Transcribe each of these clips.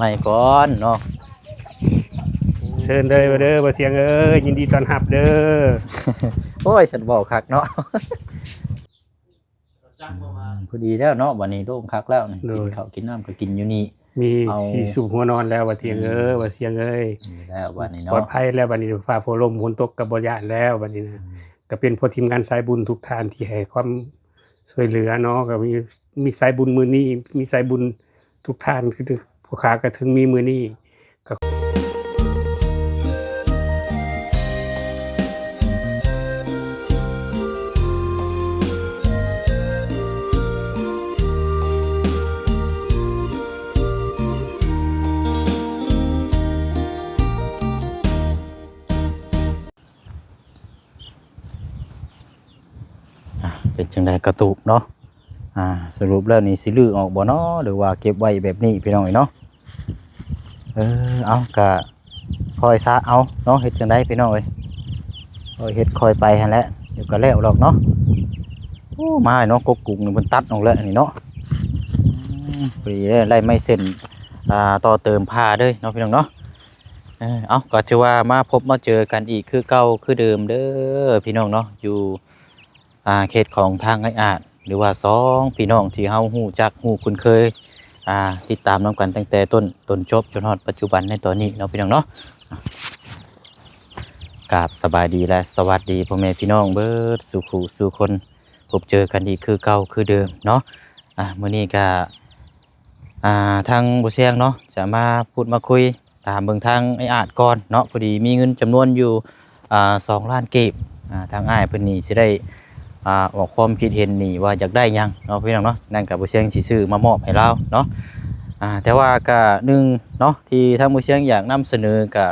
ໃໝ່ກ່ອນເນາະ. ເຊີນເດີ ເດີ ບໍ່ສຽງເອີຍ ຍິນດີຕ້ອນຮັບເດີ. ໂອ້ຍ ສັນເວົ້າຄັກເນາະ. ອືມ ພໍດີແລ້ວເນາະ ບັດນີ້ໂລ່ງຄັກແລ້ວນີ້. ໂດຍ ກິນເຂົ້າກິນນ້ຳກໍກິນຢູ່ນີ້ ມີ ເອົາ ທີ່ຊຸບຫົວນອນແລ້ວ ວ່າສຽງເອີຍ ອືມ ວ່າສຽງເອີຍ ດີແລ້ວບັດນີ້ເນາະ ປອດໄພແລ້ວບັດນີ້. ຟ້າຝົນ ລົມຝົນຕົກກໍບໍ່ຢ້ານແລ້ວບັດນີ້ນະ. ອືມ ກໍເປັນເພາະທີມງານສາຍບຸນທຸກທ່ານທີ່ໃຫ້ຄວາມຊ່ວຍເຫຼືອເນາະ. ກໍມີ ມີສາຍບຸນມື້ນີ້ ມີສາຍບຸນທຸກທ່ານ ຄືຜູ້ຂ້າກໍເຖິງມີມື້ນີ້. ອ່າ ເປັນຈັ່ງໃດກະຕູບເນາະ? ອ່າ ສະຫຼຸບແລ້ວນີ້ຊິຮື້ອອກບໍ່ເນາະ ຫຼືວ່າເກັບໄວ້ແບບນີ້ພີ່ນ້ອງເອີຍເນາະ? ເອີ ເອົາ ກະຄ່ອຍສະເອົາເນາະ ເຮັດຈັ່ງໃດພີ່ນ້ອງເອີຍ? ຄ່ອຍເຮັດຄ່ອຍໄປຫັ້ນແຫຼະ ດຽວກະແລ້ວດອກເນາະ. ໂອ້ ມາເນາະ ກົກກຸກນີ້ເພິ່ນຕັດອອກແລ້ວນີ້ເນາະ. ອືມ ພໍດີໄດ້ໄມ້ເສັ້ນ ອ່າ ຕໍ່ເຕີມຜ້າເລີຍເນາະ ພີ່ນ້ອງເນາະ. ເອີ ເອົາ ກໍຖືວ່າມາພົບມາເຈີກັນອີກຄືເກົ່າຄືເດີມເດີພີ່ນ້ອງເນາະ ຢູ່ ອ່າ ເຂດຂອງທາງອ້າຍອາດ ຫຼືວ່າສອງພີ່ນ້ອງທີ່ເຮົາຮູ້ຈັກຮູ້ຄຸ້ນເຄີຍ ອ່າ ຕິດຕາມນຳກັນຕັ້ງແຕ່ຕົ້ນ ຕົ້ນຈົບຈົນຮອດປັດຈຸບັນໃນຕອນນີ້ເນາະ ພີ່ນ້ອງເນາະ. ກາບສະບາຍດີ ແລະ ສະຫວັດດີພໍ່ແມ່ພີ່ນ້ອງເບິດສູ່ຜູ້ສູ່ຄົນ ພົບເຈີກັນອີກຄືເກົ່າຄືເດີມເນາະ. ອ່າ ມື້ນີ້ກະ ອ່າ ທາງບໍ່ຊຽງເນາະ ຈະມາພູດມາຄຸຍ ຖາມເບິ່ງທາງອ້າຍອາດກ່ອນເນາະ. ພໍດີມີເງິນຈຳນວນຢູ່ ອ່າ ສອງລ້ານກີບ ອ່າ ທາງອ້າຍເພິ່ນນີ້ຊິໄດ້ ອ່າ ອອກຄວາມຄິດເຫັນນີ້ວ່າຢາກໄດ້ຫຍັງເນາະ ພີ່ນ້ອງເນາະ. ນັ້ນກະບໍ່ຊຽງຊິຊື້ມາມອບໃຫ້ລາວເນາະ. ອ່າ ແຕ່ວ່າກະໜຶ່ງເນາະ ທີ່ທາງບໍ່ຊຽງຢາກນຳສະເໜີກະ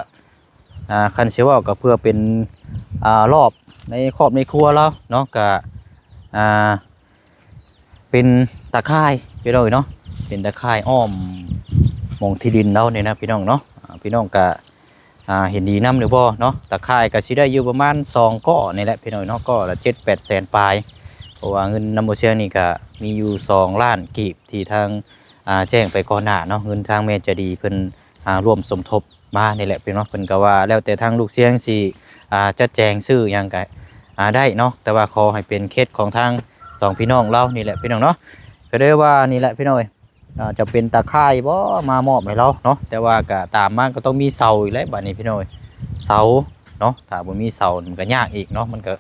ອ່າ ຄັນຊິເວົ້າກໍເພື່ອເປັນ ອ່າ ລອບໃນຄອບໃນຄົວລາວເນາະ ກະ ອ່າ ເປັນຕາຂ່າຍພີ່ນ້ອງເອີຍເນາະ ເປັນຕາຂ່າຍອ້ອມໝ່ອງທີ່ດິນລາວນີ້ນະ ພີ່ນ້ອງເນາະ. ອ່າ ພີ່ນ້ອງກະ ອ່າ ເຫັນດີນຳຫຼືບໍ່ເນາະ? ຕາຂ່າຍກະຊິໄດ້ຢູ່ປະມານສອງກໍນີ້ແຫຼະ ພີ່ນ້ອງເນາະ ກໍລະເຈັດແປດແສນປາຍ ເພາະວ່າເງິນນຳບໍ່ຊຽງນີ້ກະມີຢູ່ສອງລ້ານກີບ ທີ່ທາງ ອ່າ ແຈ້ງໄປກ່ອນໜ້າເນາະ ເງິນທາງແມ່ໃຈດີເພິ່ນ ອ່າ ຮ່ວມສົມທົບ ມານີ້ແຫຼະພີ່ນ້ອງ. ເພິ່ນກໍວ່າແລ້ວແຕ່ທາງລູກຊຽງຊິ ອ່າ ຈັດແຈງຊື້ຫຍັງກໍ ອ່າ ໄດ້ເນາະ ແຕ່ວ່າຂໍໃຫ້ເປັນເຂດຂອງທາງສອງພີ່ນ້ອງລາວນີ້ແຫຼະພີ່ນ້ອງເນາະ. ກໍເລີຍວ່ານີ້ແຫຼະພີ່ນ້ອງເອີຍ ອ່າ ຈະເປັນຕາຂ່າຍບໍ່ມາມອບໃຫ້ລາວເນາະ ແຕ່ວ່າກໍຕາມມາກໍຕ້ອງມີເສົາອີກແຫຼະບາດນີ້ພີ່ນ້ອງເອີຍ ເສົາເນາະ. ຖ້າບໍ່ມີເສົາມັນກໍຍາກອີກເນາະ ມັນກໍ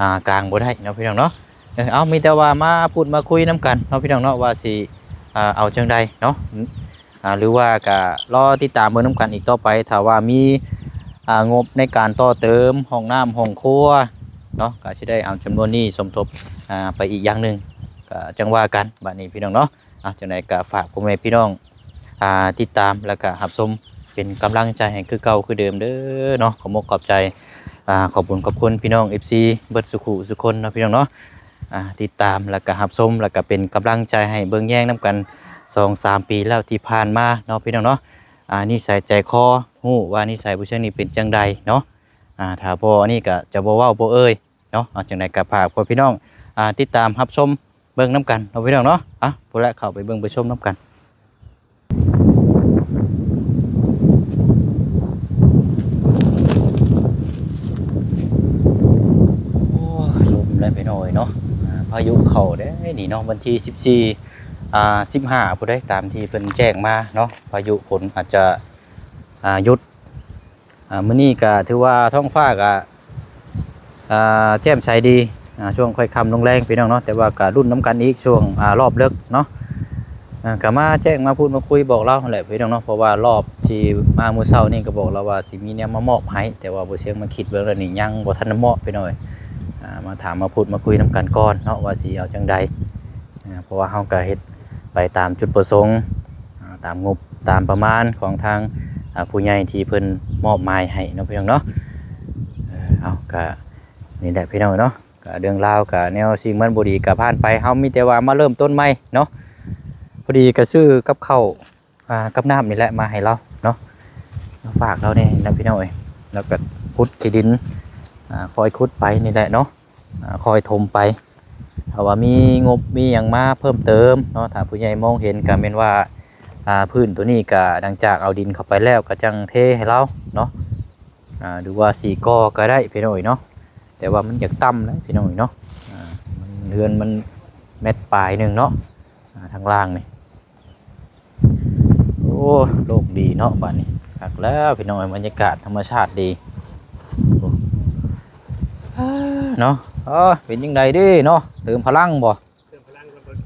ອ່າ ກາງບໍ່ໄດ້ເນາະ ພີ່ນ້ອງເນາະ. ເອີ ເອົາ ມີແຕ່ວ່າມາພູດມາຄຸຍນຳກັນເນາະ ພີ່ນ້ອງເນາະ ວ່າຊິ ອ່າ ເອົາຈັ່ງໃດເນາະ. ອ່າ ຫຼືວ່າກະລໍຕິດຕາມເບິ່ງນຳກັນອີກຕໍ່ໄປ ຖ້າວ່າມີ ອ່າ ງົບໃນການຕໍ່ເຕີມຫ້ອງນ້ຳຫ້ອງຄົວເນາະ ກະຊິໄດ້ເອົາຈຳນວນນີ້ສົມທົບ ອ່າ ໄປອີກຢ່າງໜຶ່ງ ກະຈັ່ງວ່າກັນບາດນີ້ພີ່ນ້ອງເນາະ. ອ່າ ຈັ່ງໃດກະຝາກພໍ່ແມ່ພີ່ນ້ອງ ອ່າ ຕິດຕາມ ແລ້ວກະຮັບຊົມເປັນກຳລັງໃຈໃຫ້ຄືເກົ່າຄືເດີມເດີເນາະ. ຂອບອົກຂອບໃຈ ອ່າ ຂອບບຸນຂອບຄຸນພີ່ນ້ອງ ເອັຟຊີ ເບິດສູ່ຄູ່ສູ່ຄົນເນາະ ພີ່ນ້ອງເນາະ. ອ່າ ຕິດຕາມ ແລ້ວກະຮັບຊົມ ແລ້ວກະເປັນກຳລັງໃຈໃຫ້ເບິ່ງແຍງນຳກັນສອງສາມປີແລ້ວທີ່ຜ່ານມາເນາະ ພີ່ນ້ອງເນາະ. ອ່າ ນິໄສໃຈຄໍ ຮູ້ວ່ານິໄສຜູ້ຊາຍນີ້ເປັນຈັ່ງໃດເນາະ. ອ່າ ຖ້າບໍ່ອັນນີ້ກະຈະບໍ່ເວົ້າບໍ່ເອີ່ຍເນາະ. ເອົາ ຈັ່ງໃດກະຝາກພໍ່ພີ່ນ້ອງ ອ່າ ຕິດຕາມຮັບຊົມເບິ່ງນຳກັນເນາະ ພີ່ນ້ອງເນາະ. ອ່ະ ພຸ້ນແຫຼະ ເຂົ້າໄປເບິ່ງໄປຊົມນຳກັນ. ໂອ້ຍ ລົມແລ້ວພີ່ນ້ອງເອີຍເນາະ. ອ່າ ພາຍຸເຂົ້າເດ້ນີ້ເນາະ ວັນທີສິບສີ່ ອ່າ ສິບຫ້າ ຜູ້ໃດຕາມທີ່ເພິ່ນແຈ້ງມາເນາະ ພາຍຸຝົນອາດຈະ ອ່າ ຢຸດ. ອ່າ ມື້ນີ້ກະຖືວ່າທ້ອງຟ້າກະ ອ່າ ແຈ່ມໃສດີ ອ່າ ຊ່ວງຄ່ອຍຄ່ຳລົງແລງ ພີ່ນ້ອງເນາະ. ແຕ່ວ່າກະລຸ້ນນຳກັນອີກຊ່ວງ ອ່າ ລອບເລິກເນາະ. ອ່າ ກະມາແຈ້ງມາພູດມາຄຸຍບອກລາວຫັ້ນແຫຼະ ພີ່ນ້ອງເນາະ ເພາະວ່າລອບທີ່ມາມື້ເຊົ້ານີ້ກະບອກລາວວ່າຊິມີແນວມາມອບໃຫ້ ແຕ່ວ່າບໍ່ຊຽງມາຄິດເບິ່ງແລ້ວນີ້ຍັງບໍ່ທັນໄດ້ມອບ ພີ່ນ້ອງເອີຍ. ອ່າ ມາຖາມມາພູດມາຄຸຍນຳກັນກ່ອນເນາະ ວ່າຊິເອົາຈັ່ງໃດ. ອ່າ ເພາະວ່າເຮົາກະເຮັດໄປຕາມຈຸດປະສົງ ອ່າ ຕາມງົບຕາມປະມານຂອງທາງ ອ່າ ຜູ້ໃຫຍ່ທີ່ເພິ່ນມອບໝາຍໃຫ້ເນາະ ພີ່ນ້ອງເນາະ. ເອີ ເອົາ ກະນີ້ແຫຼະ ພີ່ນ້ອງເນາະ ກະເລື່ອງລາວກະແນວສິ່ງມັນບໍ່ດີກະຜ່ານໄປ ເຮົາມີແຕ່ວ່າມາເລີ່ມຕົ້ນໃໝ່ເນາະ. ພໍດີກະຊື້ກັບເຂົ້າ ອ່າ ກັບນ້ຳນີ້ແຫຼະມາໃຫ້ລາວເນາະ ມາຝາກລາວແດ່ນະ ພີ່ນ້ອງເອີຍ. ລາວກໍຂຸດຂີ້ດິນ ອ່າ ຄ່ອຍຂຸດໄປນີ້ແຫຼະເນາະ ອ່າ ຄ່ອຍຖົມໄປ. ຖ້າວ່າມີງົບມີຫຍັງມາເພີ່ມເຕີມເນາະ ຖ້າຜູ້ໃຫຍ່ມອງເຫັນກໍແມ່ນວ່າ ອ່າ ພື້ນໂຕນີ້ກະຫຼັງຈາກເອົາດິນເຂົ້າໄປແລ້ວກະຈັ່ງເທໃຫ້ລາວເນາະ ອ່າ ຫຼືວ່າສີກໍ່ກະໄດ້ພີ່ນ້ອງເອີຍເນາະ ແຕ່ວ່າມັນຢາກຕ່ຳເດ້ພີ່ນ້ອງເອີຍເນາະ ອ່າ ມັນ ເຮືອນມັນແມັດປາຍໜຶ່ງເນາະ ອ່າ ທາງລ່າງນີ້. ໂອ້ ໂລກດີເນາະ ບາດນີ້ຄັກແລ້ວພີ່ນ້ອງເອີຍ ບັນຍາກາດທຳມະຊາດດີ ໂອ້ ເນາະ ເອີ ເປັນຈັ່ງໃດເດ້ເນາະ ເຕີມພະລັງບໍ່?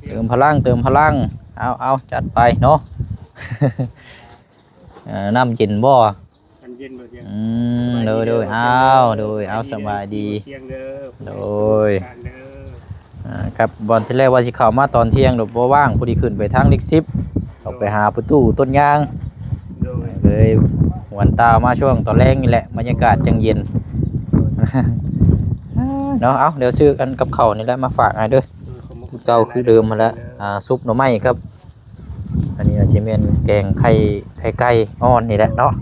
ເຕີມພະລັງ ເຕີມພະລັງ ເອົາ ເອົາ ຈັດໄປເນາະ ເອີ ນ້ຳເຢັນບໍ່? ນ້ຳເຢັນບໍ່? ອືມ ໂດຍ ໂດຍ ເອົາ ໂດຍ ເອົາ ສະບາຍດີ ໂດຍ ອ່າ ຄັບ ບ່ອນທີ່ແລກວ່າຊິເຂົ້າມາຕອນທ່ຽງ ບໍ່ວ່າງ ພໍດີຂຶ້ນໄປທາງເລກສິບ ເຂົ້າໄປຫາປະຕູຕົ້ນຍາງ ໂດຍ ເລີຍຫວນຕາມາຊ່ວງຕອນແລງນີ້ແຫຼະ ບັນຍາກາດຈັ່ງເຢັນ ເນາະ ເອົາ ດຽວຊື້ອັນກັບເຂົ້ານີ້ແຫຼະມາຝາກໃຫ້ເດີ ຄືເກົ່າຄືເດີມຫັ້ນແຫຼະ ອ່າ ຊຸບໜໍ່ໄມ້ຄັບ ອັນນີ້ອາດຊິແມ່ນແກງໄຂ່ ໄຂ່ໄກ່ອ່ອນນີ້ແຫຼະເນາະ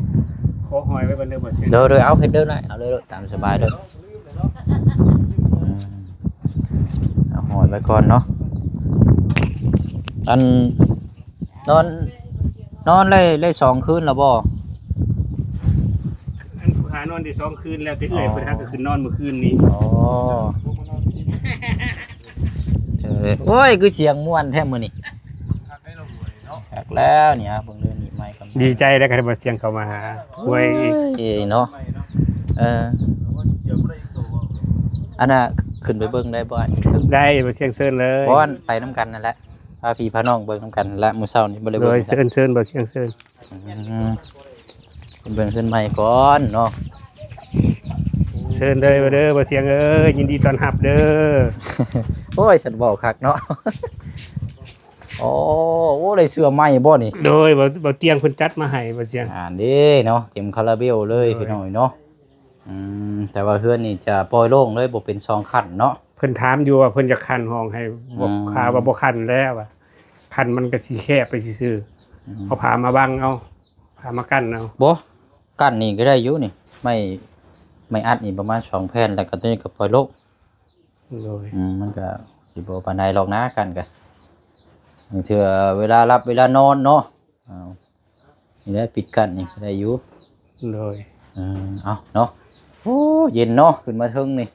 ຂໍຫອຍໄວ້ກ່ອນເດີ ໂດຍ ໂດຍ ເອົາ ເຮັດເດີ ເອົາເລີຍ ຕາມສະບາຍເດີ ອືມ ເອົາຫອຍໄວ້ກ່ອນເນາະ ອັນ ນອນ ນອນໄດ້ ໄດ້ສອງຄືນແລ້ວບໍ່? ອັນຜູ້ຫານອນໄດ້ສອງຄືນແລ້ວ ແຕ່ເອື້ອຍເພິ່ນຫາກໍຂຶ້ນນອນມື້ຄືນນີ້ ອໍ ເອີ ໂອ້ຍ ຄືສຽງມ່ວນແທ້ມື້ນີ້ ຄັກແລ້ວນີ້ ເບິ່ງເດີ ນີ້ໄມ້ກຳລັງ ດີໃຈໄດ໋ ຄັນວ່າສຽງເຂົ້າມາຫາ ໂອ້ຍ ໂອ້ຍ ເນາະ ເອີ ອັນນ່າ ຂຶ້ນໄປເບິ່ງໄດ້ບໍ່? ໄດ້ ບໍ່ສຽງເຊີນເລີຍ ບໍ່ ອັນ ໄປນຳກັນນັ້ນແຫຼະ ພາພີ່ພານ້ອງເບິ່ງນຳກັນແຫຼະ ມື້ເຊົ້ານີ້ບໍ່ໄດ້ເບິ່ງ ໂດຍ ເຊີນ ເຊີນ ບໍ່ສຽງເຊີນ ອືມ ເບິ່ງເຊີນໃໝ່ກ່ອນເນາະ ເຊີນເດີ ເດີ ບໍ່ສຽງເອີຍ ຍິນດີຕ້ອນຮັບເດີ ໂອ້ຍ ສັນເວົ້າຄັກເນາະ ໂອ້ ໂອ້ ໄດ້ເສື້ອໃໝ່ບໍ່ນີ້? ໂດຍ ບໍ່ ບໍ່ຕຽງເພິ່ນຈັດມາໃຫ້ ບໍ່ຕຽງ ອ່ານເດ້ເນາະ ເຕັມຄາລາເບວເລີຍ ໂດຍ ພີ່ນ້ອງເນາະ ອືມ ແຕ່ວ່າເຮືອນນີ້ຈະປ່ອຍໂລ່ງເລີຍ ບໍ່ເປັນສອງຂັ້ນເນາະ ເພິ່ນຖາມຢູ່ວ່າເພິ່ນຢາກຂັ້ນຫ້ອງໃຫ້ ອືມ ຂ້າວ່າບໍ່ຂັ້ນແລ້ວວ່າ ຂັ້ນມັນກໍຊິແຄບໄປຊື່ໆ ອືມ ເອົາຜ້າມາບັງເອົາ ຜ້າມາກັ້ນເອົາ ບໍ່ ກັ້ນນີ້ກໍໄດ້ຢູ່ນີ້ ໄມ້ ໄມ້ອັດນີ້ປະມານສອງແຜ່ນ ແລ້ວກໍຕົວນີ້ກໍປ່ອຍໂລ່ງ ໂດຍ ອືມ ມັນກໍຊິບໍ່ປານໃດດອກນາ ກັ້ນກໍ ບາງເທື່ອເວລາຫຼັບເວລານອນເນາະ ເອົາ ນີ້ແຫຼະ ປິດກັ້ນນີ້ໄດ້ຢູ່ ໂດຍ ເອີ ເອົາເນາະ ໂອ້ ເຢັນເນາະ ຂຶ້ນມາເທິງນີ້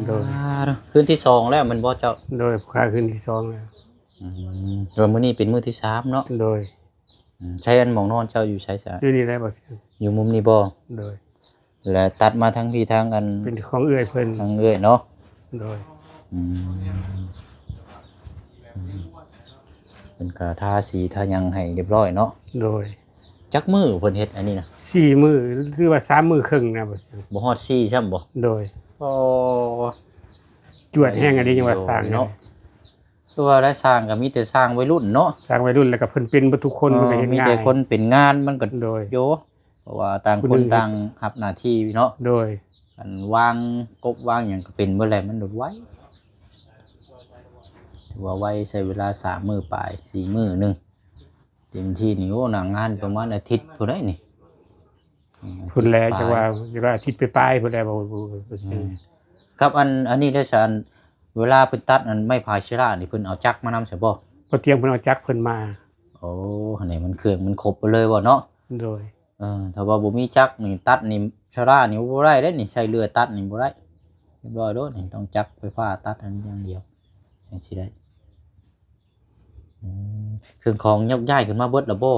ໂດຍ ອ່າ ຄືນທີສອງແລ້ວແມ່ນບໍ່ເຈົ້າ? ໂດຍ ພາຂຶ້ນທີສອງແລ້ວ ອືມ ແຕ່ວ່າມື້ນີ້ເປັນມື້ທີສາມເນາະ ໂດຍ ອືມ ໃຊ້ອັນໝອງນອນເຈົ້າຢູ່ໃສຊະ? ຢູ່ນີ້ແຫຼະ ຢູ່ມຸມນີ້ບໍ່? ໂດຍ ແລະ ຕັດມາທາງພີ້ ທາງອັນ ເປັນຂອງເອື້ອຍເພິ່ນ ທາງເອື້ອຍເນາະ ໂດຍ ອືມ ເພິ່ນກໍທາສີທາຫຍັງໃຫ້ຮຽບຮ້ອຍເນາະ ໂດຍ ຈັກມື້ເພິ່ນເຮັດອັນນີ້ນະ? ສີ່ມື້ ຫຼືວ່າສາມມື້ເຄິ່ງນະ ບໍ່ຮອດສີ່ຊ້ຳບໍ່? ໂດຍ ອໍ ຈວດແຮງອັນນີ້ຍັງວ່າສ້າງເນາະ ຄືວ່າໄດ້ສ້າງກໍມີແຕ່ສ້າງໄວລຸ້ນເນາະ ສ້າງໄວລຸ້ນ ແລ້ວກໍເພິ່ນເປັນເບິດທຸກຄົນ ເອີ ມັນກໍເຮັດງ່າຍ ມີແຕ່ຄົນເປັນງານ ມັນກໍ ໂດຍ ໂຍ ເພາະວ່າຕ່າງຄົນຕ່າງຮັບໜ້າທີ່ເນາະ ໂດຍ ອັນວາງກົບວາງຫຍັງກໍເປັນເບິດແຫຼະ ມັນໂດດໄວ ຖືວ່າໄວ ໃຊ້ເວລາສາມມື້ປາຍ ສີ່ມື້ໜຶ່ງ ເຕັມທີ່ນີ້ ໂອ້ ໜ້າງານປະມານອາທິດພຸ້ນໃດ໋ນີ້ ພຸ້ນແຫຼະ ອາທິດປາຍ ຈັກວ່າ ຈັກວ່າອາທິດປາຍໆ ພຸ້ນແຫຼະ ບໍ່ ບໍ່ ບໍ່ ອືມ ກັບອັນ ອັນນີ້ເດ້ຊະ ເວລາເພິ່ນຕັດອັນໄມ້ພາຍເຊລານີ້ ເພິ່ນເອົາຈັກມານຳຊະບໍ່? ບໍ່ຕຽງເພິ່ນເອົາຈັກເພິ່ນມາ ໂອ້ ອັນນີ້ມັນເຄື່ອງມັນຄົບໄປເລີຍບໍ່ເນາະ ໂດຍ ເອີ ຖ້າວ່າບໍ່ມີຈັກນີ້ ຕັດນີ້ ເຊລານີ້ບໍ່ໄດ້ເດ້ນີ້ ໃຊ້ເລື່ອຍຕັດນີ້ບໍ່ໄດ້ ຮຽບຮ້ອຍໂລດນີ້ ຕ້ອງຈັກໄຟຟ້າຕັດອັນນີ້ຢ່າງດຽວ ຈັ່ງຊິໄດ້ ອືມ ເຄື່ອງຂອງຍົກຍ້າຍຂຶ້ນມາເບິດແລ້ວບໍ່?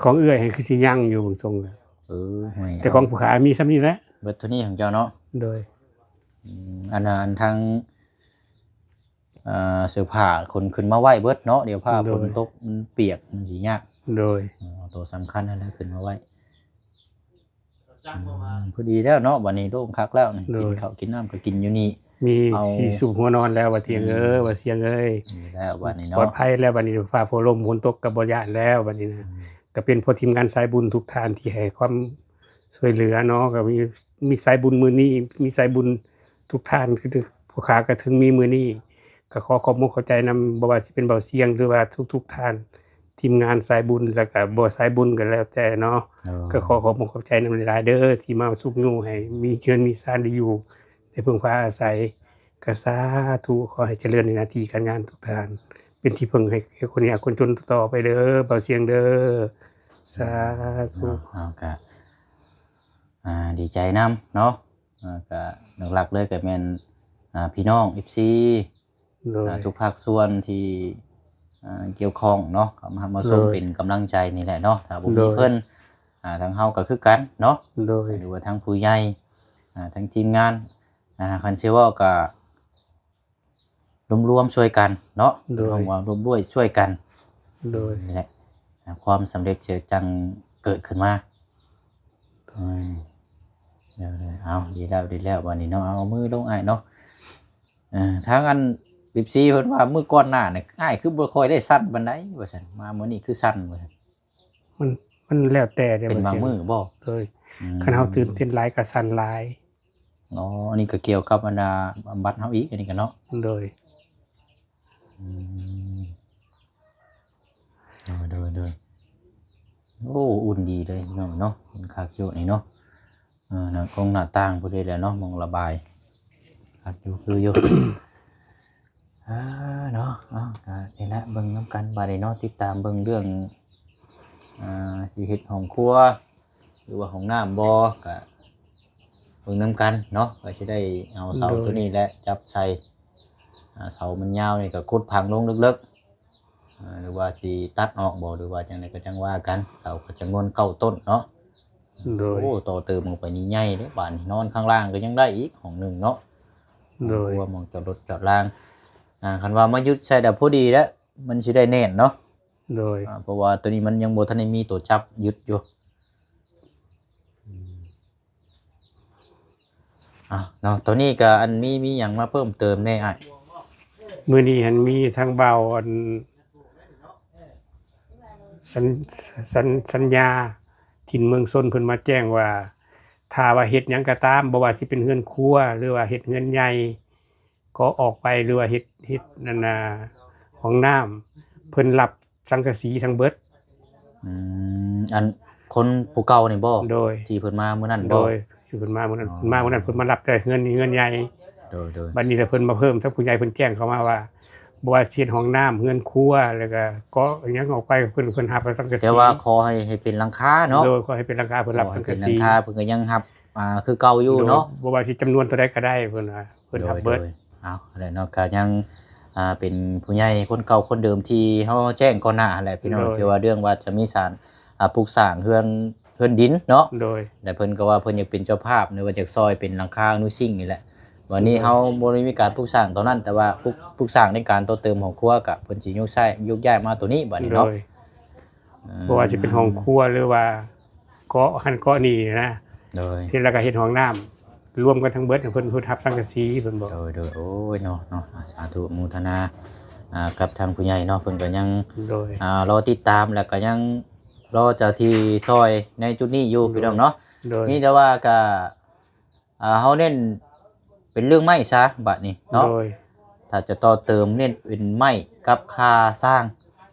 ຂອງເອື້ອຍຫັ້ນຄືຊິຍັງຢູ່ເບິ່ງຊົງແລ້ວ ເອີ ແຕ່ຂອງຜູ້ຂ້າມີສ່ຳນີ້ແຫຼະ ເບິດເທົ່ານີ້ຂອງເຈົ້າເນາະ ໂດຍ ອືມ ອັນ ອັນທາງ ອ່າ ເສື້ອຜ້າຂົນຂຶ້ນມາໄວ້ເບິດເນາະ ດຽວຟ້າຝົນຕົກມັນປຽກມັນຊິຍາກ ໂດຍ ເອົາໂຕສຳຄັນຫັ້ນແຫຼະຂຶ້ນມາໄວ້ ອືມ ພໍດີແລ້ວເນາະ ບັດນີ້ໂລ່ງຄັກແລ້ວນີ້ ໂດຍ ກິນເຂົ້າກິນນ້ຳກໍກິນຢູ່ນີ້ ມີທີ່ຊຸບຫົວນອນແລ້ວ ວ່າຕຽງເອີຍ ວ່າສຽງເອີຍ ດີແລ້ວບັດນີ້ເນາະ ປອດໄພແລ້ວບັດນີ້ ຟ້າຝົນລົມຝົນຕົກກໍບໍ່ຢ້ານແລ້ວບັດນີ້ນະ ອືມ ກໍເປັນເພາະທີມງານສາຍບຸນທຸກທ່ານທີ່ໃຫ້ຄວາມຊ່ວຍເຫຼືອເນາະ ກໍມີ ມີສາຍບຸນມື້ນີ້ ມີສາຍບຸນທຸກທ່ານ ຄືຜູ້ຂ້າກໍເຖິງມີມື້ນີ້ ກໍຂໍຂອບອົກຂອບໃຈນຳ ບໍ່ວ່າຊິເປັນເບົາສຽງ ຫຼືວ່າທຸກໆທ່ານ ທີມງານສາຍບຸນ ແລ້ວກໍບໍ່ສາຍບຸນກໍແລ້ວແຕ່ເນາະ ໂດຍ ກໍຂໍຂອບອົກຂອບໃຈນຳຫຼາຍໆເດີ ທີ່ມາຊຸກຍູ້ໃຫ້ມີເຮືອນມີຊານໄດ້ຢູ່ ໄດ້ເພິ່ງພາອາໄສ ກໍສາທຸ ຂໍໃຫ້ຈະເລີນໃນໜ້າທີ່ການງານທຸກທ່ານ ປັນທີ່ເພິ່ງໃຫ້ແກ່ຄົນຍາກຄົນຈົນຕໍ່ໄປເດີ ບ່າວຊຽງເດີ ສາທຸ. ເນາະ ເຮົາກະ ອ່າ ດີໃຈນຳເນາະ ອ່າ ກະຫຼັກໆເລີຍກະແມ່ນ ອ່າ ພີ່ນ້ອງ ເອັຟຊີ ໂດຍ ອ່າ ທຸກພາກສ່ວນທີ່ ອ່າ ກ່ຽວຂ້ອງເນາະ ເຂົ້າມາຮັບມາຊົມ ໂດຍ ເປັນກຳລັງໃຈນີ້ແຫຼະເນາະ. ຖ້າບໍ່ມີ ໂດຍ ເພິ່ນ ອ່າ ທາງເຮົາກໍຄືກັນເນາະ ໂດຍ ຫຼືວ່າທາງຜູ້ໃຫຍ່ ອ່າ ທາງທີມງານ ອ່າ ຄັນຊິເວົ້າກໍລວມໆຊ່ວຍກັນເນາະ ໂດຍ ເວົ້າລວມດ້ວຍຊ່ວຍກັນ ໂດຍ ນີ້ແຫຼະ ອ່າ ຄວາມສຳເລັດຈະຈັ່ງເກີດຂຶ້ນມາ. ໂດຍ ອືມ ເອີ ເອົາ ດີແລ້ວ ດີແລ້ວ ບາດນີ້ເນາະ ເອົາມືລົງອ້າຍເນາະ. ເອີ ທາງອັນ ເອັຟຊີ ເພິ່ນວ່າມື້ກ່ອນໜ້ານີ້ ອ້າຍຄືບໍ່ຄ່ອຍໄດ້ສັ່ນປານໃດວ່າຊັ້ນ ມາມື້ນີ້ຄືສັ່ນວ່າຊັ້ນ. ມັນ ມັນແລ້ວແຕ່ເດ້ ເປັນບາງມື້ບໍ່? ໂດຍ ອືມ ຄັນເຮົາຕື່ນເຕັ້ນຫຼາຍກໍສັ່ນຫຼາຍ. ອໍ ອັນນີ້ກໍກ່ຽວກັບອັນນ່າ ບັດເຮົາອີກ ອັນນີ້ກໍເນາະ ໂດຍ ອືມ ໂດຍ ໂດຍ ໂດຍ ໂອ້ ອຸ່ນດີເລີຍເນາະ ເນາະ ມັນຄັກຢູ່ນີ້ເນາະ. ເອີ ໜ້າກົງໜ້າຕ່າງພຸ້ນເດແຫຼະເນາະ ໝ່ອງລະບາຍ ຄັກຢູ່ ຄືຢູ່. ອ່າ ເນາະ ເອົາ ກະນີ້ແຫຼະ ເບິ່ງນຳກັນບາດນີ້ເນາະ ຕິດຕາມເບິ່ງເລື່ອງ ອ່າ ຊິເຮັດຫ້ອງຄົວ ຫຼືວ່າຫ້ອງນ້ຳບໍ່ ກະເບິ່ງນຳກັນເນາະ ກະຊິໄດ້ເອົາເສົາ ໂດຍ ໂຕນີ້ແຫຼະຈັບໃສ່ ອ່າ ເສົາມັນຍາວນີ້ກະຂຸດຝັງລົງເລິກໆ ອ່າ ຫຼືວ່າຊິຕັດອອກບໍ່ ຫຼືວ່າຈັ່ງໃດກໍຈັ່ງວ່າກັນ ເສົາກໍຈຳນວນເກົ້າຕົ້ນເນາະ. ໂດຍ ໂອ້ ຕໍ່ເຕີມອອກໄປນີ້ໃຫຍ່ເດ້ ບາດນີ້ນອນຂ້າງລ່າງກໍຍັງໄດ້ອີກຫ້ອງໜຶ່ງເນາະ. ໂດຍ ຄອບຄົວ ໝ່ອງຈອດລົດຈອດລາງ ອ່າ ຄັນວ່າມາຍຶດໃສ່ແລ້ວພໍດີແລ້ວ ມັນຊິໄດ້ແໜ້ນເນາະ. ໂດຍ ອ່າ ເພາະວ່າໂຕນີ້ມັນຍັງບໍ່ທັນໄດ້ມີໂຕຈັບຍຶດຢູ່. ອືມ ອ່າ ເນາະ ໂຕນີ້ກະອັນ ມີ ມີຫຍັງມາເພີ່ມເຕີມແດ່ອ້າຍ? ມື້ນີ້ຫັ້ນມີທາງບ່າວອັນ ສັນ ສັນ ສັນຍາຖິ່ນເມືອງຊົນ ເພິ່ນມາແຈ້ງວ່າ ຖ້າວ່າເຮັດຫຍັງກໍຕາມ ບໍ່ວ່າຊິເປັນເຮືອນຄົວ ຫຼືວ່າເຮັດເຮືອນໃຫຍ່ ກໍອອກໄປ ຫຼືວ່າເຮັດ ເຮັດນັ້ນນະ ຫ້ອງນ້ຳ ເພິ່ນຮັບສັງກະສີທັງເບິດ. ອືມ ອັນຄົນຜູ້ເກົ່ານີ້ບໍ່? ໂດຍ ທີ່ເພິ່ນມາມື້ນັ້ນບໍ່? ໂດຍ ທີ່ເພິ່ນມາມື້ນັ້ນ ອໍ ເພິ່ນມາມື້ນັ້ນ ເພິ່ນມາຮັບແຕ່ເຮືອນນີ້ເຮືອນໃຫຍ່. ໂດຍໆ ບັດນີ້ລະເພິ່ນມາເພີ່ມ ທາງຜູ້ໃຫຍ່ເພິ່ນແຈ້ງເຂົ້າມາວ່າ ບໍ່ວ່າຊິເຮັດຫ້ອງນ້ຳ ເຮືອນຄົວ ແລ້ວກໍເກາະຫຍັງອອກໄປ ເພິ່ນ ເພິ່ນຮັບເອົາສັງກະສີ ແຕ່ວ່າຂໍໃຫ້ ໃຫ້ເປັນຫຼັງຄາເນາະ. ໂດຍ ຂໍໃຫ້ເປັນຫຼັງຄາ ເພິ່ນຮັບສັງກະສີ ເປັນຫຼັງຄາ ເພິ່ນກໍຍັງຮັບ ອ່າ ຄືເກົ່າຢູ່ເນາະ. ໂດຍ ບໍ່ວ່າຊິຈຳນວນເທົ່າໃດກໍໄດ້ ເພິ່ນວ່າ ເພິ່ນຮັບເບິດ. ໂດຍໆ ເອົາ ຫັ້ນແຫຼະເນາະ ກໍຍັງ ອ່າ ເປັນຜູ້ໃຫຍ່ຄົນເກົ່າຄົນເດີມທີ່ເຮົາແຈ້ງກ່ອນໜ້າຫັ້ນແຫຼະພີ່ນ້ອງ ໂດຍ ທີ່ວ່າເລື່ອງວ່າຈະມີສານ ອ່າ ປຸກສ້າງເຮືອນ ເຮືອນດິນເນາະ. ໂດຍ ແລະເພິ່ນກໍວ່າເພິ່ນຢາກເປັນເຈົ້າພາບ ຫຼືວ່າຢາກຊ່ອຍເປັນຫຼັງຄາອະນຸສິ່ງນີ້ແຫຼະ. ວັນນີ້ ໂດຍ ເຮົາບໍ່ໄດ້ມີການປຸກສ້າງຕອນນັ້ນ ແຕ່ວ່າປຸກ ປຸກສ້າງໃນການຕໍ່ເຕີມຫ້ອງຄົວ ກະເພິ່ນຊິຍົກຍ້າຍ ຍົກຍ້າຍມາໂຕນີ້ບັດນີ້ເນາະ. ໂດຍ ອືມ ບໍ່ວ່າຊິເປັນຫ້ອງຄົວ ຫຼືວ່າເກາະຫັ້ນເກາະນີ້ນະ. ໂດຍ ເຮັດແລ້ວກໍເຮັດຫ້ອງນ້ຳ ລວມກັນທັງເບິດ ເພິ່ນ ເພິ່ນຮັບສັງກະສີ ເພິ່ນບອກ. ໂດຍໆ ໂອ້ຍເນາະ ເນາະ ສາທຸອະນຸໂມທະນາ ອ່າ ກັບທາງຜູ້ໃຫຍ່ເນາະ ເພິ່ນກໍຍັງ ໂດຍ ອ່າ ລໍຕິດຕາມ ແລ້ວກໍຍັງລໍເຈົ້າທີ່ຊ່ອຍໃນຈຸດນີ້ຢູ່ ໂດຍ ພີ່ນ້ອງເນາະ. ໂດຍ ມີແຕ່ວ່າກໍ ອ່າ ເຮົາເນັ້ນເປັນເລື່ອງໄມ້ຊະບາດນີ້ເນາະ. ໂດຍ ຖ້າຈະຕໍ່ເຕີມເນັ້ນເປັນໄມ້ກັບຄາສ້າງ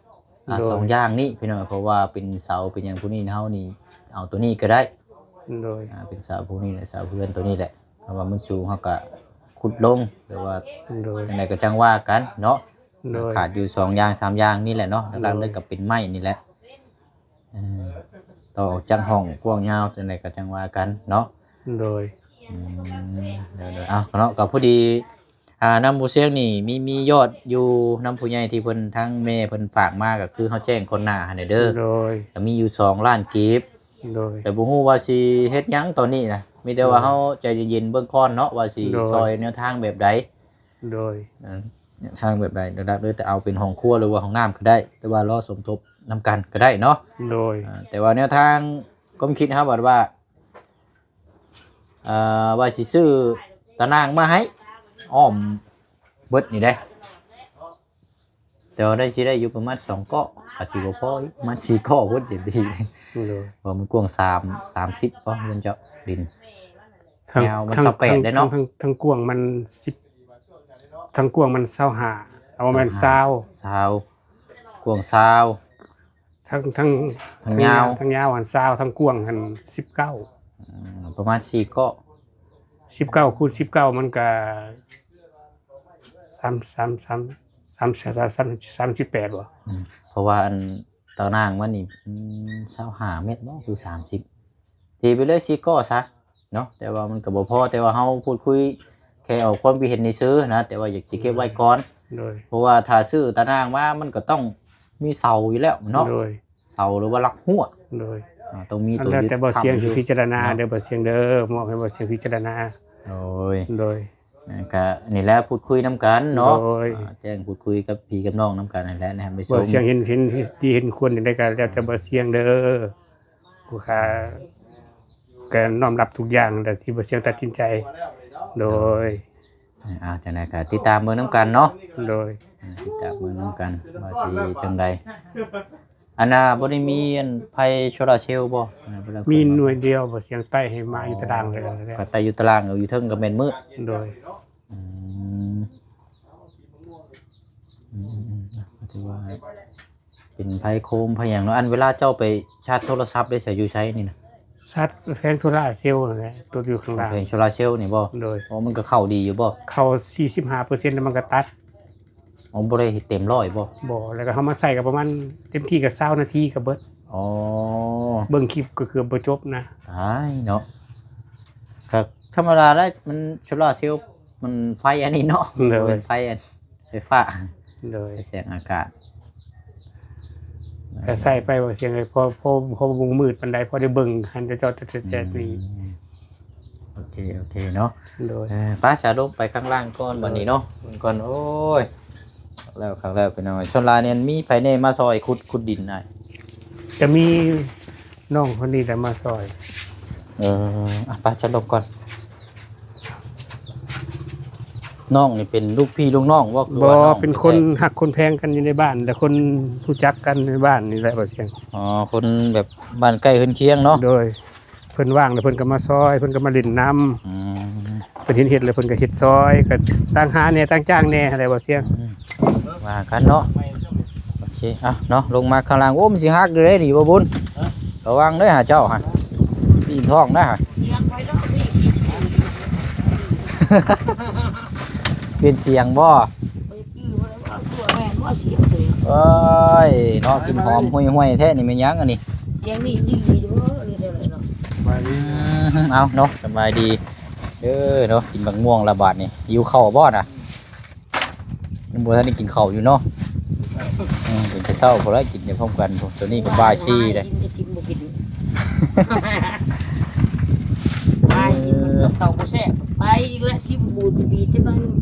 ອ່າ ໂດຍ ສອງຢ່າງນີ້ພີ່ນ້ອງ ເພາະວ່າເປັນເສົາເປັນຫຍັງພວກນີ້ ເຮົານີ້ເອົາໂຕນີ້ກໍໄດ້. ໂດຍ ອ່າ ເປັນເສົາພວກນີ້ແຫຼະ ເສົາເຮືອນໂຕນີ້ແຫຼະ ເພາະວ່າມັນສູງ ເຮົາກໍຂຸດລົງ ຫຼືວ່າ ໂດຍ ຈັ່ງໃດກໍຈັ່ງວ່າກັນເນາະ. ໂດຍ ຂາດຢູ່ສອງຢ່າງສາມຢ່າງນີ້ແຫຼະເນາະ ຫຼັກໆ ໂດຍ ເລີຍກໍເປັນໄມ້ນີ້ແຫຼະ. ເອີ ຕໍ່ຈາກຫ້ອງກວ້າງຍາວຈັ່ງໃດກໍຈັ່ງວ່າກັນເນາະ. ໂດຍ ອືມ ໂດຍໆ ເອົາເນາະ ກໍພໍດີ ອ່າ ນຳບໍ່ຊຽງນີ້ມີ ມີຍອດຢູ່ນຳຜູ້ໃຫຍ່ທີ່ເພິ່ນ ທາງແມ່ເພິ່ນຝາກມາ ກໍຄືເຮົາແຈ້ງກ່ອນໜ້າຫັ້ນແຫຼະເດີ. ໂດຍ ກໍມີຢູ່ສອງລ້ານກີບ. ໂດຍ ແຕ່ບໍ່ຮູ້ວ່າຊິເຮັດຫຍັງຕອນນີ້ນະ ມີແຕ່ວ່າ ໂດຍ ເຮົາໃຈເຢັນໆເບິ່ງກ່ອນເນາະ ວ່າຊິ ໂດຍ ຊ່ອຍແນວທາງແບບໃດ. ໂດຍ ເອີ ແນວທາງແບບໃດ ລະດັບເລີຍ ແຕ່ເອົາເປັນຫ້ອງຄົວ ຫຼືວ່າຫ້ອງນ້ຳກໍໄດ້ ແຕ່ວ່າລໍສົມທົບນຳກັນກໍໄດ້ເນາະ. ໂດຍ ອ່າ ແຕ່ວ່າແນວທາງຄວາມຄິດເຮົາບັດວ່າ ເອີ ວ່າຊິຊື້ຕາໜ່າງມາໃຫ້ອ້ອມເບິດນີ້ເດ້ ແຕ່ວ່າໄດ້ ຊິໄດ້ຢູ່ປະມານສອງເກາະ ກໍຊິບໍ່ພໍອີກ ປະມານສີ່ເກາະພຸ້ນ ເຕັມທີ່. ໂດຍ ເພາະມັນກວ້າງສາມ ສາມສິບບໍ່ ເຮືອນເຈົ້າ ດິນ ທາງ ຍາວມັນ ທາງ ຊາວແປດ ທາງ ເດ້ເນາະ. ທາງ ທາງກວ້າງມັນສິບ ທາງກວ້າງມັນຊາວຫ້າ ເອົາ ບໍ່ແມ່ນ ຊາວຫ້າ ຊາວ ຊາວ ກວ້າງຊາວ ທັງ ທັງ ທັງຍາວ ທັງຍາວຫັ້ນຊາວ ທັງກວ້າງຫັ້ນສິບເກົ້າ. ອືມ ປະມານສີ່ເກາະ ສິບເກົ້າຄູນສິບເກົ້າ ມັນກະສາມ ສາມ ສາມ ສາມ ສາມ ສາມ ສາມສິບແປດບໍ່? ອືມ ເພາະວ່າອັນຕາໜ່າງມັນນີ້ ອືມ ຊາວຫ້າແມັດບໍ່ ຫຼື ສາມສິບ ຕີໄປເລີຍສີ່ກໍຊະເນາະ. ແຕ່ວ່າມັນກໍບໍ່ພໍ ແຕ່ວ່າເຮົາພູດຄຸຍແຄ່ອອກຄວາມຄິດເຫັນຊື່ໆນະ ແຕ່ວ່າຢາກຊິເກັບໄວ້ກ່ອນ ໂດຍ ເພາະວ່າຖ້າຊື້ຕາໜ່າງມາ ມັນກໍຕ້ອງມີເສົາຢູ່ແລ້ວເນາະ ໂດຍ ເສົາ ຫຼືວ່າຫຼັກຮົ້ວ ໂດຍ ອາ ຕ້ອງມີຕົວ ແລ້ວແຕ່ບໍ່ສຽງ ຍຶດຄ້ຳຢູ່ ຊິພິຈາລະນາເນາະ ເດີ ບໍ່ສຽງເດີ ມອບໃຫ້ບໍ່ສຽງພິຈາລະນາ ໂດຍ ໂດຍ ອ່າ ກະນີ້ແຫຼະ ພູດຄຸຍນຳກັນເນາະ ໂດຍ ອ່າ ແຈ້ງພູດຄຸຍກັບພີ່ກັບນ້ອງນຳກັນຫັ້ນແຫຼະ ແນະນຳໄປຊົມ ບໍ່ສຽງເຫັນ ເຫັນດີເຫັນຄວນຈັ່ງໃດ ກະແລ້ວແຕ່ບໍ່ສຽງເດີ ຜູ້ຂ້າກະນ້ອມຮັບທຸກຢ່າງແຫຼະ ທີ່ບໍ່ສຽງຕັດສິນໃຈ ໂດຍ ອ່າ ຈັ່ງໃດກະຕິດຕາມເບິ່ງນຳກັນເນາະ ໂດຍ ອ່າ ຕິດຕາມເບິ່ງນຳກັນວ່າຊິຈັ່ງໃດ. ອັນນ່າ ບໍ່ໄດ້ມີອັນໄຟໂຊລາເຊວບໍ່? ອ່າ ບໍ່ໄດ້ ມີໜ່ວຍດຽວ ບໍ່ສຽງໄຕ້ໃຫ້ມາຢູ່ຕາລາງເລີຍ ກໍໄຕ້ຢູ່ຕາລາງ ເອົາຢູ່ເທິງກໍແມ່ນມືດ ໂດຍ ອືມ ອືມ ອືມ ອືມ ກໍຖືວ່າເປັນໄຟໂຄມໄຟຫຍັງເນາະ. ອັນເວລາເຈົ້າໄປຊາດໂທລະສັບໄດ້ໃສ ຢູ່ໃສນີ້ນະ? ຊາດແຜງໂຊລາເຊວຫັ້ນແຫຼະ ຕົວຢູ່ຂ້າງລ່າງ ແຜງໂຊລາເຊວນີ້ບໍ່? ໂດຍ ອໍ ມັນກໍເຂົ້າດີຢູ່ບໍ່? ເຂົ້າສີ່ສິບຫ້າເປີເຊັນ ແລ້ວມັນກໍຕັດ ອໍ ບໍ່ໄດ້ເຕັມຮ້ອຍບໍ່? ບໍ່ ແລ້ວກໍເຮົາມາໃສ່ກໍປະມານເຕັມທີ່ກໍຊາວນາທີກໍເບິດ ອໍ ເບິ່ງຄລິບກໍເກືອບບໍ່ຈົບນະ ຕາຍເນາະ ກໍທຳມະດາແຫຼະ ມັນໂຊລາເຊວ ມັນໄຟອັນນີ້ເນາະ ໂດຍ ບໍ່ແມ່ນໄຟອັນໄຟຟ້າ ໂດຍ ໄຟແສງອາກາດ ກໍໃສ່ໄປວ່າຈັ່ງໃດ ພໍ ພໍ ພໍບໍ່ມືດປານໃດ ພໍໄດ້ເບິ່ງຫັ້ນ ຈອດໆ ນີ້ ອືມ ໂອເຄ ໂອເຄເນາະ ໂດຍ ເອີ ໄປສາລົງໄປຂ້າງລ່າງກ່ອນ ໂດຍ ບັດນີ້ເນາະ ເບິ່ງກ່ອນ ໂອ້ຍ ແລ້ວ ຄັກແລ້ວ ພີ່ນ້ອງ ສ່ວນຫຼາຍນີ້ມີໃຜແດ່ມາຊ່ອຍຂຸດ ຂຸດດິນອ້າຍ? ຈະມີນ້ອງຄົນນີ້ແຫຼະມາຊ່ອຍ ເອີ ອ່ະ ໄປສາລົງກ່ອນ ນ້ອງນີ້ເປັນລູກພີ່ລູກນ້ອງບໍ່? ຄືວ່ານ້ອງ ບໍ່ ເປັນຄົນ ເປັນ ຮັກຄົນແພງກັນຢູ່ໃນບ້ານ ແລະ ຄົນຮູ້ຈັກກັນໃນບ້ານນີ້ແຫຼະ ບໍ່ສຽງ ອໍ ຄົນແບບບ້ານໃກ້ເຮືອນຄຽງເນາະ ໂດຍ ເພິ່ນວ່າງແລ້ວເພິ່ນກໍມາຊ່ອຍ ເພິ່ນກໍມາຫຼິ້ນນຳ ອືມ ເພິ່ນເຫັນເຮັດແລ້ວເພິ່ນກໍເຮັດຊ່ອຍ ກໍຕ່າງຫາແດ່ຕ່າງຈ້າງແດ່ຫັ້ນແຫຼະ ບໍ່ສຽງ ອືມ ວ່າກັນເນາະ ໂອເຄ ເອົາເນາະ ລົງມາຂ້າງລ່າງ ໂອ້ ມັນຊິຫັກຢູ່ເດ້ນີ້ ບໍ່ບຸນ ຮະ ລະວັງເດີຫາເຈົ້າຫັ້ນ ປີນທ້ອງນະ ສຽງໄປເນາະ ມີສຽງ ປ່ຽນສຽງບໍ່? ໂອ້ຍ ເນາະ ກິ່ນຫອມຫວຍໆແທ້ນີ້ ແມ່ນຫຍັງອັນນີ້? ສຽງນີ້ຈື່ຢູ່ບໍ່ ຫຼືຈັ່ງໃດເນາະ? ອືມ ເອົາເນາະ ສະບາຍດີເດີເນາະ ກິນບັກມ່ວງລະບາດນີ້ ຫິວເຂົ້າບໍ່ນະ? ຍັງບໍ່ທັນໄດ້ກິນເຂົ້າຢູ່ເນາະ ອືມ ເປັນແຕ່ເຊົ້າພຸ້ນລະ ກິນໄດ້ພ້ອມກັນ ໂຕນີ້ກໍບ່າຍສີ່ແລ້ວ ກິນກໍກິນ ບໍ່ກິນ ໄປ ເອີ ເຂົ້າບໍ່ແຊບ ໄປອີກແລ້ວ ຊິບູດບີດຈັກໜ້ອຍໜຶ່ງ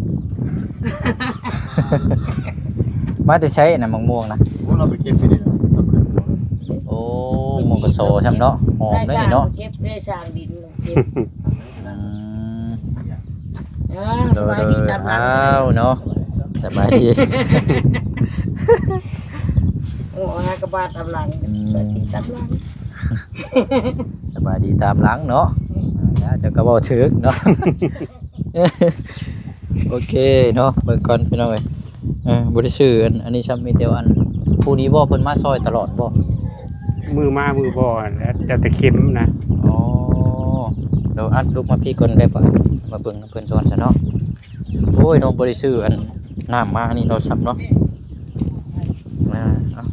ມາແຕ່ໃສນະ ໝາກມ່ວງນະ? ໂອ້ ເຮົາໄປເກັບຢູ່ນີ້ນະ ເຮົາຂຶ້ນ ໂອ້ ໝ່ອງກະໂສຊ້ຳເນາະ ຫອມເດ້ນີ້ເນາະ ເກັບໄດ້ສ້າງດິນເກັບ ອືມ ເອີ ສະບາຍດີຕາມຫຼັງ ອ້າວເນາະ ສະບາຍດີ ໂອ້ ຫາກະບາດຕາມຫຼັງ ອືມ ສະບາຍດີຕາມຫຼັງ ສະບາຍດີຕາມຫຼັງເນາະ ອືມ ອ່າ ເຈົ້າກໍເວົ້າຖືກເນາະ ໂອເຄເນາະ ເບິ່ງກ່ອນພີ່ນ້ອງເອີຍ ເອີ ບໍ່ໄດ້ຊື້ອັນ ອັນນີ້ຊ້ຳ ມີແຕ່ວ່າອັນ ຜູ້ນີ້ບໍ່ ເພິ່ນມາຊ່ອຍຕະຫຼອດບໍ່? ມື້ມາມື້ບໍ່ ແລ້ວ ແລ້ວແຕ່ເຂັມນະ ອໍ ດຽວອັດລຸກມາພີ້ກ່ອນໄດ້ປະ ມາເບິ່ງນຳເພິ່ນກ່ອນຊະເນາະ ໂອ້ຍ ນ້ອງບໍ່ໄດ້ຊື້ອັນ ນ້ຳມາອັນນີ້ເນາະ ຊ້ຳເນາະ ອ່າ ເອົາ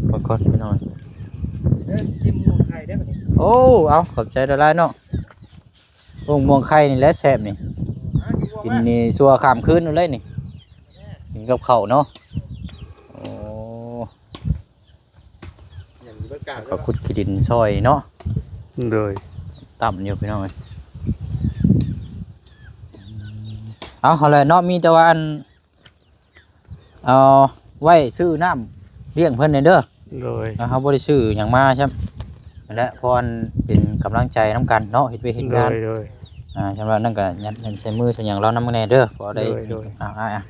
ເບິ່ງກ່ອນພີ່ນ້ອງ ເອີ ຊິມໝ່ວງໄຂ່ໄດ້ບັດນີ້ ໂອ້ ເອົາ ຂອບໃຈຫຼາຍໆເນາະ ໂອ້ ໝ່ວງໄຂ່ນີ້ແຫຼະແຊບນີ້ ກິນນີ້ຊົ່ວຂ້າມຄືນພຸ້ນເລີຍນີ້ ກິນກັບເຂົ້າເນາະ ໂອ້ ເຂົາຂຸດຂີ້ດິນຊ່ອຍເນາະ ໂດຍ ຕ່ຳຢູ່ພີ່ນ້ອງເອີຍ ເອົາ ຫັ້ນແຫຼະເນາະ ມີແຕ່ວ່າອັນ ເອົາໄວ້ຊື້ນ້ຳລ້ຽງເພິ່ນແດ່ເດີ ໂດຍ ເຮົາບໍ່ໄດ້ຊື້ຫຍັງມາຊ້ຳ ນັ້ນແຫຼະ ເພາະອັນເປັນກຳລັງໃຈນຳກັນເນາະ ເຮັດວຽກເຮັດງານ ໂດຍ ໂດຍ ອ່າ ສຳລັບນັ້ນກໍຍັດໃສ່ມືໃສ່ຫຍັງລາວນຳແດ່ເດີ ພໍໄດ້ ໂດຍ ໂດຍ ອ່າ ອ່າ ອ່າ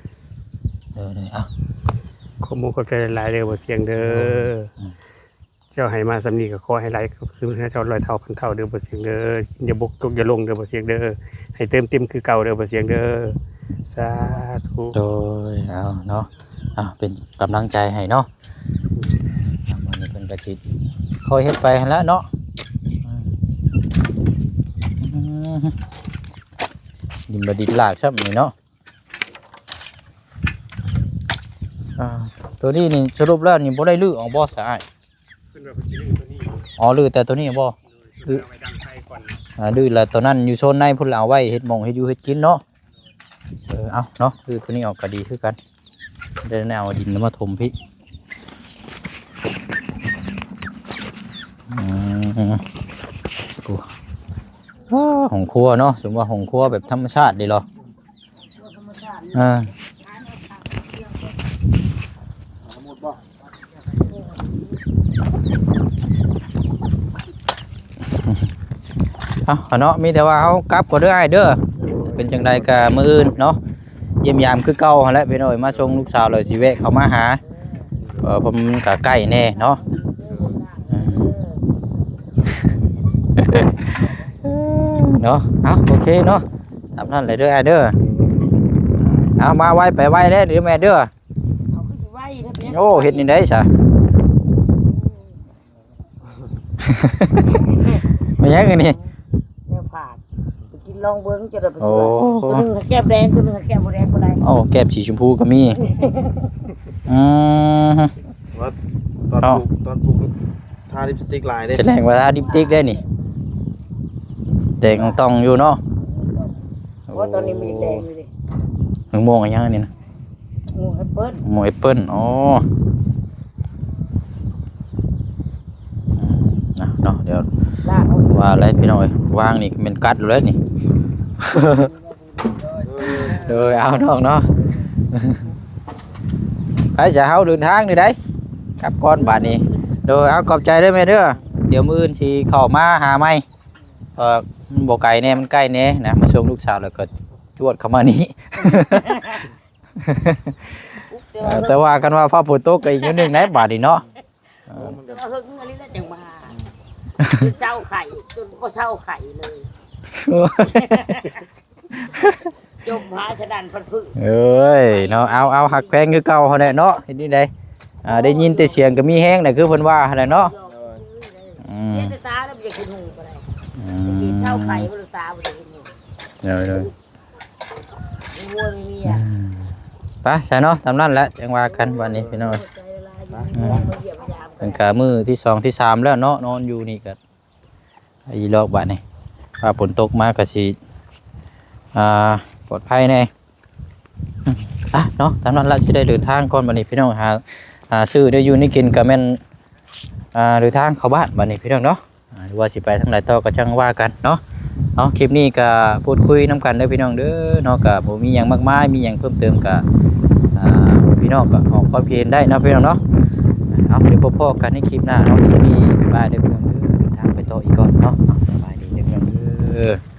ໂດຍ ໂດຍ ອ່າ ຂອບມຸກຂອບໃຈຫຼາຍໆເດີ ບໍ່ສຽງເດີ ໂດຍ ອືມ ເຈົ້າໃຫ້ມາສ່ຳນີ້ກໍຂໍໃຫ້ຫຼາຍຄືເຈົ້າຮ້ອຍເທົ່າພັນເທົ່າເດີ ບໍ່ສຽງເດີ ຢ່າບົກຕົກຢ່າລົງເດີ ບໍ່ສຽງເດີ ໃຫ້ເຕີມເຕັມຄືເກົ່າເດີ ບໍ່ສຽງເດີ ສາທຸ ໂດຍ ເອົາເນາະ ອ່າ ເປັນກຳລັງໃຈໃຫ້ເນາະ ອ່າ ມື້ນີ້ເພິ່ນກໍຊິຄ່ອຍເຮັດໄປຫັ້ນລະເນາະ ອືມ ດິນບໍ່ດິນລາກຊ້ຳນີ້ເນາະ ຕົວນີ້ນີ້ສະຫຼຸບແລ້ວນີ້ບໍ່ໄດ້ຮື້ອອກບໍ່ສະອ້າຍ? ເພິ່ນວ່າເພິ່ນຊິຮື້ຕົວນີ້ຢູ່. ອໍ ຮື້ແຕ່ຕົວນີ້ບໍ່? ໂດຍ ເພິ່ນເອົາໄວ້ດັງໄຟກ່ອນ. ອ່າ ຮື້ແລ້ວຕົວນັ້ນຢູ່ໂຊນໃນພຸ້ນລະ ເອົາໄວ້ເຮັດໝ່ອງເຮັດຢູ່ເຮັດກິນເນາະ. ເອີ ເອົາເນາະ ຮື້ຕົວນີ້ອອກກໍດີຄືກັນ ໄດ້ແນວເອົາດິນມາຖົມພີ້. ອືມ ໂອ້ ຫ້ອງຄົວເນາະ ສົມວ່າຫ້ອງຄົວແບບທຳມະຊາດເດ້ເນາະ. ເອີ ເອົາເນາະ ມີແຕ່ວ່າເຮົາກັບກ່ອນເດີອ້າຍເດີ. ເປັນຈັ່ງໃດກະມື້ອື່ນເນາະ ຢ້ຽມຢາມຄືເກົ່າຫັ້ນແຫຼະພີ່ນ້ອງເອີຍ. ມາສົ່ງລູກສາວແລ້ວຊິແວະເຂົ້າມາຫາ ເອີ ເພາະມັນກະໃກ້ແດ່ເນາະ ເນາະ. ເອົາ ໂອເຄເນາະ ຕາມນັ້ນແຫຼະເດີອ້າຍເດີ. ເອົາ ມາໄວໄປໄວເດີ ເດີແມ່ເດີ. ເອົາ ຄືຊິໄວແທ້. ໂອ້ ເຮັດແນວໃດຊະ? ແມ່ນຫຍັງອັນນີ້? ແນວຜາກ ໄປກິນລອງເບິ່ງ ຈະໄດ້ໄປຊ່ວຍ. ໂອ້ ຕົວໜຶ່ງແກ້ມແດງ ຕົວໜຶ່ງແກ້ມບໍ່ແດງປານໃດ. ໂອ້ ແກ້ມສີຊົມພູກໍມີ. ອືມ ວ່າຕອນ ເອົ້າ ປູກ ຕອນປູກທາລິບສະຕິກຫຼາຍເດ້. ສະແດງວ່າທາລິບສະຕິກໄດ້ນີ້ ແດງອ່ອງຕ່ອງຢູ່ເນາະ. ໂອ້ ຕອນນີ້ມັນຍັງແດງຢູ່ເດ້. ໝາກມ່ວງອີຫຍັງອັນນີ້ນະ? ໝາກມ່ວງແອັບເປິ້ນ. ໝາກມ່ວງແອັບເປິ້ນ ອໍ ອືມ ນະເນາະ ດຽວ ລາກເອົາ ວ່າແລ້ວພີ່ນ້ອງເອີຍ ວາງນີ້ກໍແມ່ນກັດແລ້ວນີ້. ໂດຍ ເອົານ້ອງເນາະ ໄປຊະ ເຮົາເດີນທາງນີ້ໄດ໋ ກັບກ່ອນບາດນີ້. ໂດຍ ເອົາ ຂອບໃຈເດີແມ່ເດີ ດຽວມື້ອື່ນຊິເຂົ້າມາຫາໃໝ່. ເອີ ມັນບໍ່ໄກແດ່ ມັນໃກ້ແດ່ນະ ມາສົ່ງລູກສາວແລ້ວກໍຈວດເຂົ້າມານີ້. ແຕ່ວ່າ ເອີ ແຕ່ວ່າຄັນວ່າຟ້າຝົນຕົກກໍອີກໜ້ອຍໜຶ່ງໃດ໋ບາດນີ້ເນາະ. ເອີ ແຕ່ວ່າເຫິງອັນນີ້ແຫຼະຈັ່ງມາ ຈົນເຊົາໄຂ້ ຈົນບໍ່ເຊົາໄຂ້ເລີຍ. ໂອ້ຍ ຈົມຫາສະນັ້ນພັດພຶ້ງ. ເອີຍເນາະ ເອົາ ເອົາ ຮັກແພງຄືເກົ່າຫັ້ນແຫຼະເນາະ ເຮັດຈັ່ງໃດ. ອ່າ ໄດ້ຍິນແຕ່ສຽງກໍມີແຮງນະ ຄືເພິ່ນວ່າຫັ້ນແຫຼະເນາະ. ອືມ ເສຍແຕ່ຕາແລ້ວບໍ່ຢາກເຫັນຫຸ່ງປານໃດ. ອືມ ເຊົາໄຂ້ບໍ່ຕາບໍ່ຢາກເຫັນຫຸ່ງ. ໂດຍ ໂດຍ ມີຜົວມີເມຍ. ອືມ ໄປຊະເນາະ ຕາມນັ້ນແຫຼະ ຈັ່ງວ່າກັນບາດນີ້ພີ່ນ້ອງ. ອືມ ເປັນກະມື້ທີສອງທີສາມແລ້ວເນາະ ນອນຢູ່ນີ້ກະ ອີຫຼອກບາດນີ້ ຖ້າຝົນຕົກມາກໍຊິ ອ່າ ປອດໄພແດ່. ອ່ະເນາະ ຕາມນັ້ນລະ ຊິໄດ້ເດີນທາງກ່ອນບາດນີ້ພີ່ນ້ອງ. ຫາ ຫາຊື້ແນວຢູ່ແນວກິນກໍແມ່ນ ອ່າ ເດີນທາງເຂົ້າບ້ານບາດນີ້ພີ່ນ້ອງເນາະ. ອ່າ ຫຼືວ່າຊິໄປທາງໃດຕໍ່ກໍຈັ່ງວ່າກັນເນາະ. ເອົາ ຄລິບນີ້ກໍພູດຄຸຍນຳກັນເດີພີ່ນ້ອງເດີເນາະ ກໍບໍ່ມີຫຍັງມາກມາຍ ມີຫຍັງເພີ່ມເຕີມກໍ ອ່າ ພີ່ນ້ອງກໍອອກຄວາມຄິດເຫັນໄດ້ເນາະພີ່ນ້ອງເນາະ. ເອົາ ດຽວພົບພໍ້ກັນໃນຄລິບໜ້າເນາະ. ຄລິບນີ້ບາຍບາຍເດີພີ່ນ້ອງເດີ ເດີນທາງໄປຕໍ່ອີກກ່ອນເນາະ. ເອົາ ສະບາຍດີເດີພີ່ນ້ອງເດີ.